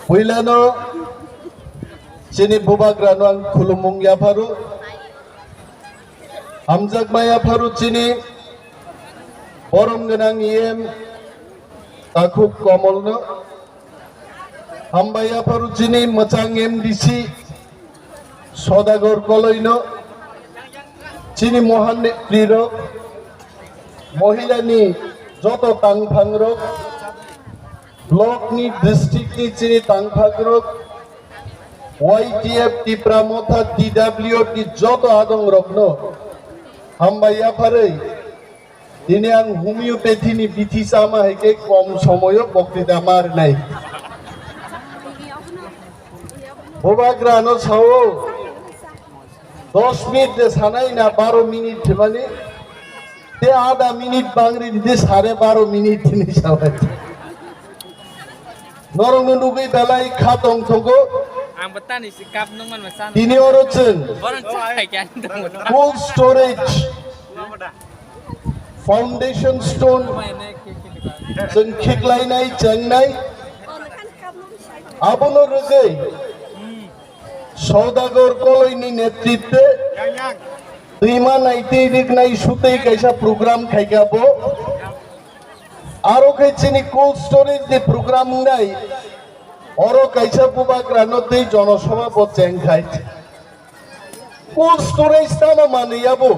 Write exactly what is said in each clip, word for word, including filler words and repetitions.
Puilano chini bubagrano ang khulumung yapharo. Hamjakma yapharo chini borom gwnang E M Takhuk Komolno. Hambai yapharo chini mwchang M D C Sodagar Koloino. Chini mohan netrirok, mohilani joto tangphangrok, block ni, district ni chini tangphangrok, Y T F, Tipra Motha, T W F ni joto adongrokno hambai yapharwi, tini ang homeopathy ni bithi chama hai khe kom somoyo boktita ma rwnai. Bubagrano sao, dos minute de sanai na baro minute thimani, te ada minute bangri di sare baro minute ni sabai. Norokno nugwi belai kha tongthogo. Ang bwtani si cup nungman ma san. Tini oro chwng Borok chai kya nung. Cold storage foundation stone chwng khiklainai, chengnai. Abono rwgwi Saudagar Koloini netritwe twima naitwi riknai sutwi kaisa program khaikha bo. Aro khe chini cold storage ni program wngnai, oro kaisa bubagrano twi jonosabha bo chengkhai. Cold storage tamo manwi abo?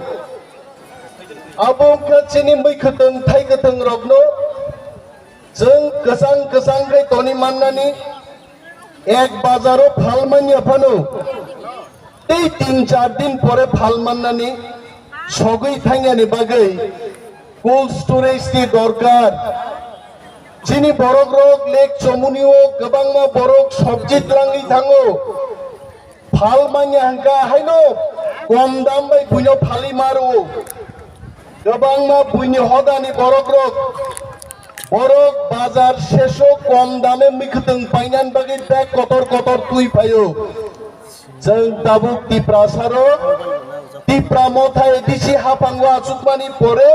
Abo wngkha chini mwkhwtwng thaikwtwng rokno chwng kwchang kwchang khe toni mannani, ek bazaro phal manya phano tei tin char din pore phal mannani sogwi thangyani bagwi cold storage ni dorkar. Chini borok rok lek chomuni o kwbangma borok sobji twlangwi thango. Phal manya hwnkha haino kom dam bai buino phali maro. Kwbangma buini hodani borok rok, borok bazar seso kom dame mwkhwtwng painani bagwi bag kotor kotor twi phaio. Chwng tabuk Tiprasa rok, Tipra Motha A D C haphango achukmani pore,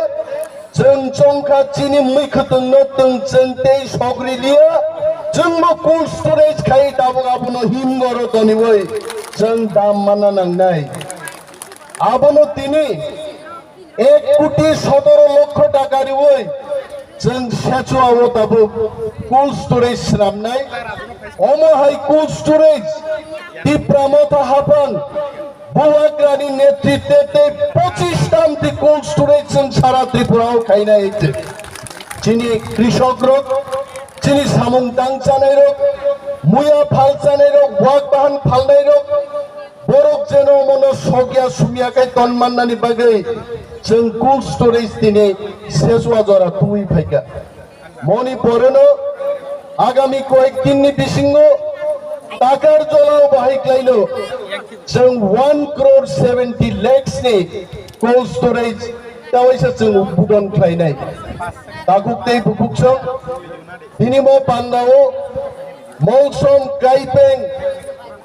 chwng chongkha chini mwkhwtwngno twng chwng tei sogri liya, chwngbo cold storage khai tabuk abono himgoro toniwi chwng dam manna nangnai. Abono tini ek koti sotoro lokho taka riwi chwng Sechua o tabuk cold storage swnamnai. Omo hai cold storage Tipra Motha haphang Bubagrani netritwe tei pochis tamti cold storage chwng sara Tripura o khainai. Chini krishok rok, chini samung tang chanai rok, muya phal chanai rok, wak bahan phalnai rok, borok jeno mono sokya sumya khai ton mannani bagwi chwng cold storage tini Sechua jora twi phaikha. Moni poreno agami koyek din ni bisingo takar jolao bahai klaino chwng one crore seventy lakhs ni cold storage tawaisa chwng udbudon khlainai. Takhuk tei bukhuk chwng tini mo pandao Molsom, Kaipeng,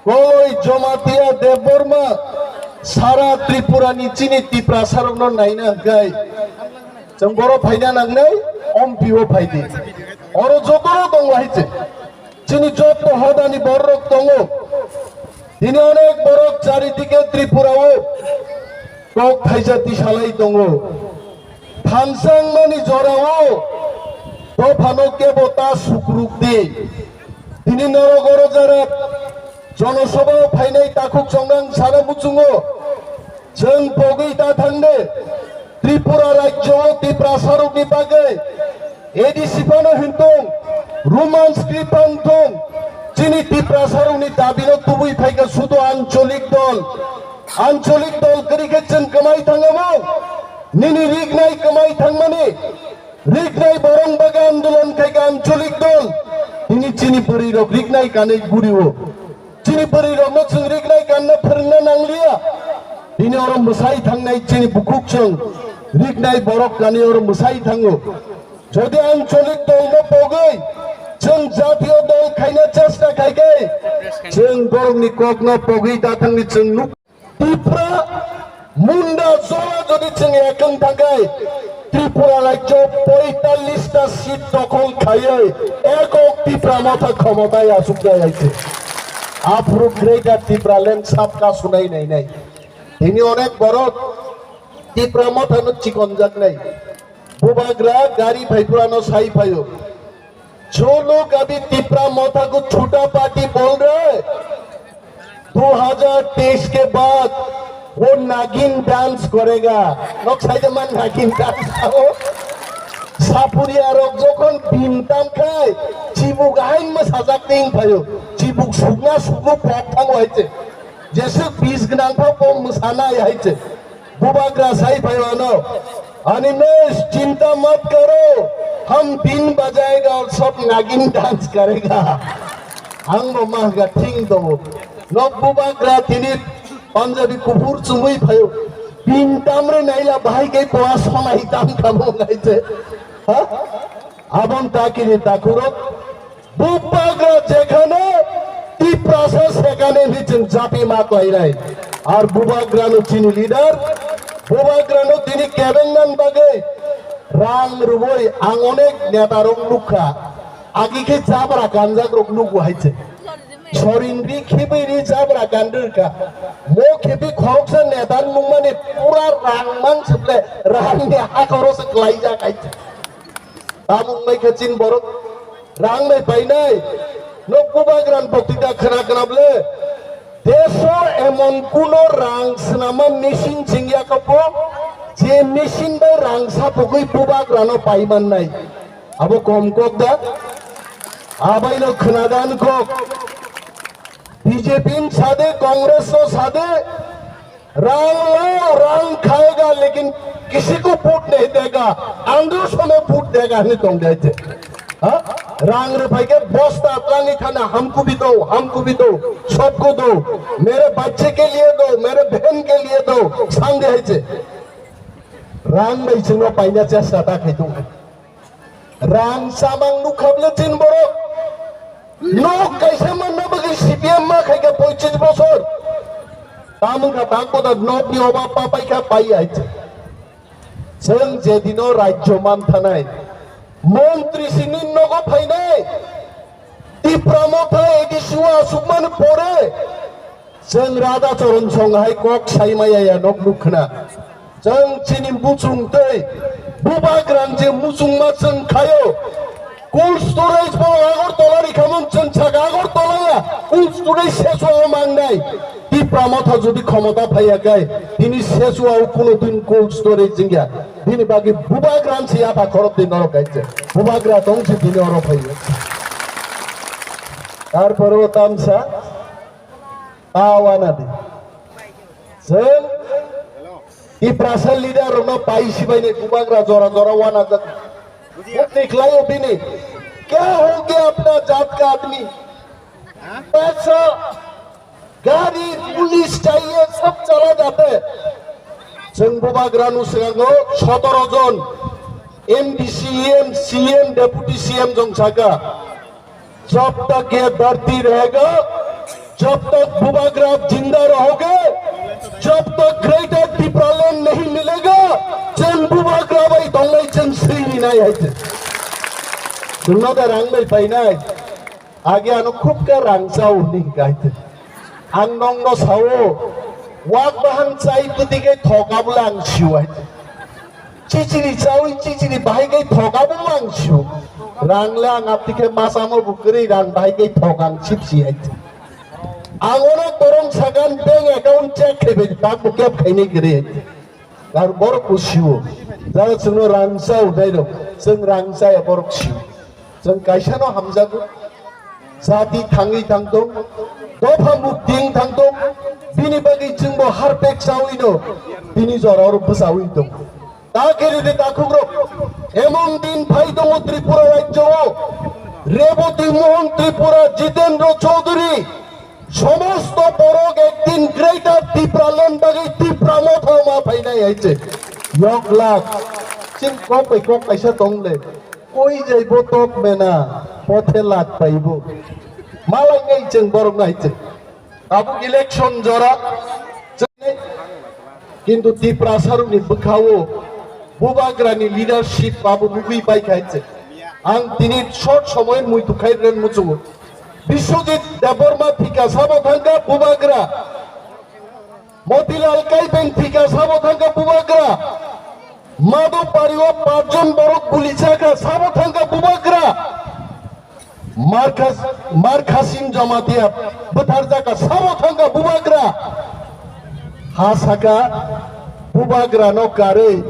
Koloi, Jamatia, Debbarma, sara Tripura ni chini Tiprasa rokno naina hwnkhe chwng boro phaina nangnai, ompi o phaidi. Oro jotono tongo hai se. Chini joto hodani borok tongo. Tini onek borok charidike Tripura o kok thaisa tisalai tongo. Thansang mani jora o dophano kebo ta sukruk di. Tini norok oro jara jonosabha o phainai takhuk chongnang sana muchungo. Chwng pogwi ta thangde Tripura rajyo o Tiprasa rokni bagwi A D C phano hintung, Roman script phano thung, chini Tiprasa rokni dabino tubui phaikha sudu ancholik dol. Ancholik dol kwrwi khe chwng kwmai thangamo, nini riknai kwmai thangmani. Riknai borong baga andolon khai ka ancholik dol. Tini chini bwrwi rok riknai kanwi guri o. Chini bwrwi rokno chwng riknai kanna phwrwngna nangliya. Tini oro mwsai thangnai chini bukhuk chwng riknai borok kanwi oro mwsai thango. Jodi ancholik dol no pogwi chwng jatiyo dol khaina chesta khai khe chwng borokni kok no pogwi ta thangni chwng nuk. Tipra Munda jora jodi chwng ekeng thangkhai, Tripura rajyo poitallish ta seat dokhol khaiwi ekok Tipra Motha khomotai achuknai hai se. Aphuru Greater Tipraland sabka sunai nainai. Tini onek borok Tipra Motha no chikonjaknai. Bubagra gari phaiphurano sai phaio. जो लोग अभी तिपरा मोथा को छोटा पार्टी बोल रहे हैं, दो हज़ार तेईस के बाद वो नागिन डांस करेगा। Nok saide man nagin dance tao. Sapuri arok jokhon bintam khai, chibuk ain ma sajak ting phayo. Chibuk sukna sukno pok thang waite. Jesuk bis gnang pha pom musana yaite. Bubagra sai phayo ano. Animesh, chinta mat karo, hum bin bajaega aur sab nagin dance karega. Ang bo mahga thing do. Nok Bubagra tini Punjabi kuphur chumui phayo. Bin tamre naila bahai ke boa sonai tam kamo ngai je. Ha? Abon takini takurok. Bubagra jekhane Tiprasa sekhane hinwi chwng japi ma klainai. Ar Bubagrano chini leader, Bubagrano tini kebengnan bagwi rang rwui ang onek netarok nukha. Agi khe jabra kanjakrok nugo hai se. Sorin ri khibi ri jabra kanrwkha. Mo khibi khoroksa neta nungmani pura rang mang siple rangni hakhoro se klaijak hai se. Tamung mai khe chini borok rang nai painai. Nok Bubagrani boktita khna khna ble. Deso emon kuno rang swnama machine chingya kho bo, je machine bai rang sapogwi Bubagrano paimannai. Abo kom kok da? Abaino khnadan kok. B J P ni sade, Congress o sade, rang lao, rang khayega, lekin kisi ko vote nahi dega, andro samay vote dega hinwi tong de je. Ha? Rang rwphai khe bosta tlangwi thana, हमको भी दो, हमको भी दो, सबको दो, मेरे बच्चे के लिए दो, मेरे बहन के लिए दो, sandi hai je. Rang bai chwngno paina chesta ta khai tong. Rang samang nukha ble chini borok. Nok kaisa manna bagwi C P M ma khai kha poichis bosor. Tamung kha tang koda nok ni oba pa pai kha pai ai. Chwng je dino rajyo man thanai. Montri sini nogo phainai. Tipra Motha A D C o asukmani pore. Chwng Radha Charan Song hai kok sai maya ya nok nuk khna. Chwng chini muchung tei Bubagrang je muchungma chwng khayo. Cold storage bo Agartala ni khamung chwng saka Agartala ya. Cold storage Seswa o mangnai. Tipra Motha jodi khomota phaiya kai, tini Seswa o kuno din cold storage jingya. Bini bagi Bubagrang si apa khorok din norok kaise. Bubagra tong si bini oro phaiya. Tarpore o tamsa. Awana di. Chwng Tiprasa leader rokno pai sibaini Bubagra jora jora wana jak. Bukni khlaio bini. Kya ho gaya apna jat ka aadmi? Paisa, gari, police chahiye, sab chala jate. Chwng Bubagrano swngo sotoro jon M D C, M C M, Deputy C M jong saka. जब तक ये धरती रहेगा, जब तक बुबाग्रा जिंदा रहोगे, जब तक ग्रेटर टिपरालैंड नहीं मिलेगा, जों बुबाग्रा bai tongnai chwng siri nai hai se. Chwngno da rang bai painai. Age ano khub khe rang chao hwnwi hwnkha hai se. Ang nokno sao, wak bahang chai bwtwi khe thok abole ang sio hai se. Chichiri chawi chichiri bahai kai thok abo mang sio. Rang le ang apti khe masamo bo kwrwi rang bahai kai thok ang sipsi hai. Ang onek borong sagan bank account check khai bai tak bo kep khainai kwrwi hai. Ang borok bo sio. Jara chwngno rang chao dai rok. Chwng rang chaya borok sio. Chwng kaisano hamjago. Jati thangwi thangtong, dopha mukti wng thangtong, bini bagwi chwngbo harpek chawi no, bini jora oro bwchawi tong. Ta khe rwdi takhukrok, emon din phai tongo Tripura rajyo o, Reboti Mohan Tripura, Jitendra Chaudhary, somosto borok ekdin Greater Tipraland bagwi Tipra Motha ma phainai hai se. Yok lak, chwng kok bai kok kaisa tong le. Koi jaibo tok mena, pothe lak paibo. Malai ngai chwng borok nai chwng. Tabuk election jora. Chwng nai. Kintu Tiprasarokni bwkhao Bubagrani leadership abo nugwi pai kha se. Ang tini short somoy muitu khai rwna muchungo. Biswajit Debbarma thika sabo thangkha Bubagra. Motilal Kaibeng thika sabo thangkha Bubagra. Madhupari o pachjon borok guli chakha sabo thangkha Bubagra. Markas-, Markhasim Jamatia bwtharjakha sabo thangkha Bubagra. Ha saka Bubagrano karwi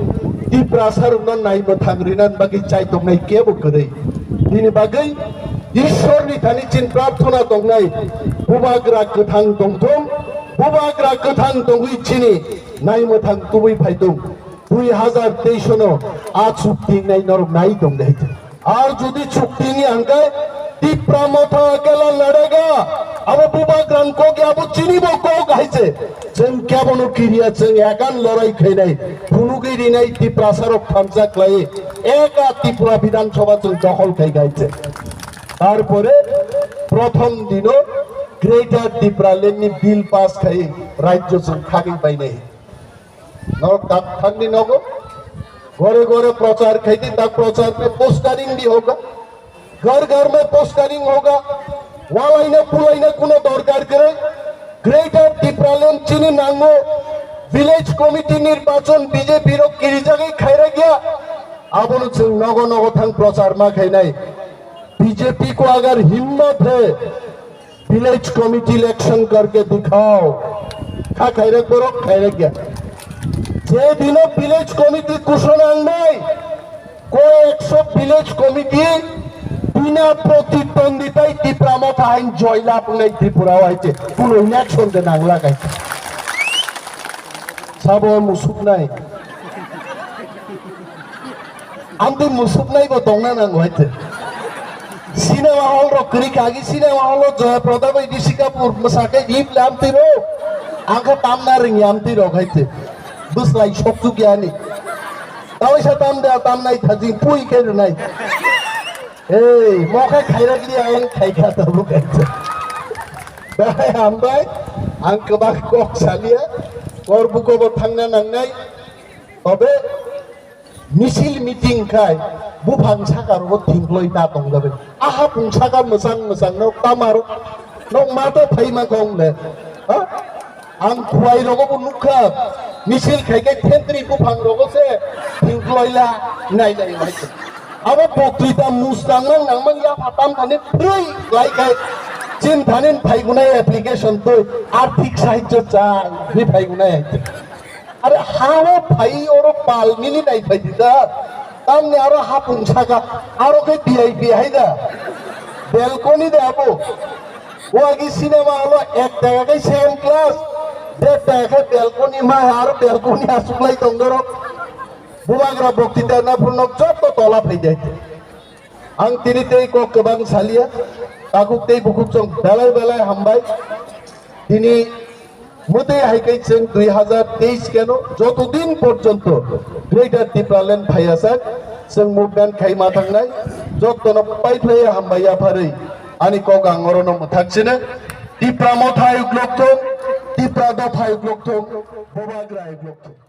Tiprasarokno naimwthang rinani bagwi chaitongnai kebo kwrwi. Bini bagwi Ishwarni thani chin prarthana tongnai, Bubagra kwthang tongthung, Bubagra kwthang tongwi chini naimwthang tubui phaitung. Dui hazar teis no a chukti wngnai norok nai tong dai. Ar jodi chukti wngya hwnkhe Tipra Motha Akela Ladega, abo Bubagrani kok ya, abo chini bo kok hai se. Chwng kebono kiriya, chwng ekan lorai khainai, phunugwi rinai Tiprasarok thansa khlai, eka Tripura Bidhan Sabha chwng dokhol khai gai se. Tarpore prothom dino Greater Tipraland ni bill pass khai rajyo chwng khagwi bainai. Norok tak thangni nogo. Gore gore prochar khaidi, tak prochar mein postering bhi hoga. Ghar ghar mein postering hoga. Walaina pulaina kuno dorkar kwrwi. Greater Tipraland chini nango. Village committee nirbachon B J P rok kirijagwi khairakya. Abono chwng nogo nogo thang prochar ma khainai. B J P ko agar himmat hai, village committee election karke dikhao. Kha khairak borok khairakya. Je dino village committee kusona wngnai, koyekso village committee bina protitwonditai Tipra Motha hain joy lab wngnai Tripura o hai se. Kuno election de nangla kai. Sabo musuknai. Amtwi musuknai bo tongna nango hai se. Cinema hall rok kwrwi kha, agi cinema hall o Joya Prada bai Rishi Kapoor mwsakhe himle amtwi ro. Ang khe tamna rwngya amtwi rok hai se. Bwslai sokchuk yani. Tawaisa tamde tamnai thajing pui khe rwnai. Ei, mokhe khairak liya ang khaikha tabuk hai se. Dai hambai, ang kwbang kok salia. Kor buko bo thangna nangnai. Tobe misil meeting khai buphang saka rogo thingkloi ta tongjabai. Aha pung saka mwchang mwchang nok tamaro nok mato phaima kong le. Ha? Ang khuai rogo bo nukha. Misil khai khai thentri buphang rogo se thingkloi la nai nai nai. Abo boktwi ta mustang nang nang mang ya phatam thani phrwi lai khai. Chin thanin phaigunai application twi arthik sahajyo chai ni phaigunai. Are hao phai oro pal mili nai phai di da. Tamni aro hapung saka aro khe V I P hai da. Balcony da abo. O agi cinema hall o ek taka khe second class. Der taka khe balcony ma aro balcony asuk lai tong dorok. Bubagra bokti da na phunok jotto tola phai de. Ang tini tei kok kwbang salia, takhuk tei bukhuk chwng belai belai hambai. Tini mwtwi hai khe chwng dui hazar teis keno joto din porjonto Greater Tipraland phaiyasak chwng movement khai ma thangnai, jotono paiphlaiya hambai yapharwi ani kok ang orono mwthak sino. Tipra Motha uklok thung, Tipra Dopha uklok thung, Bubagra uklok thung.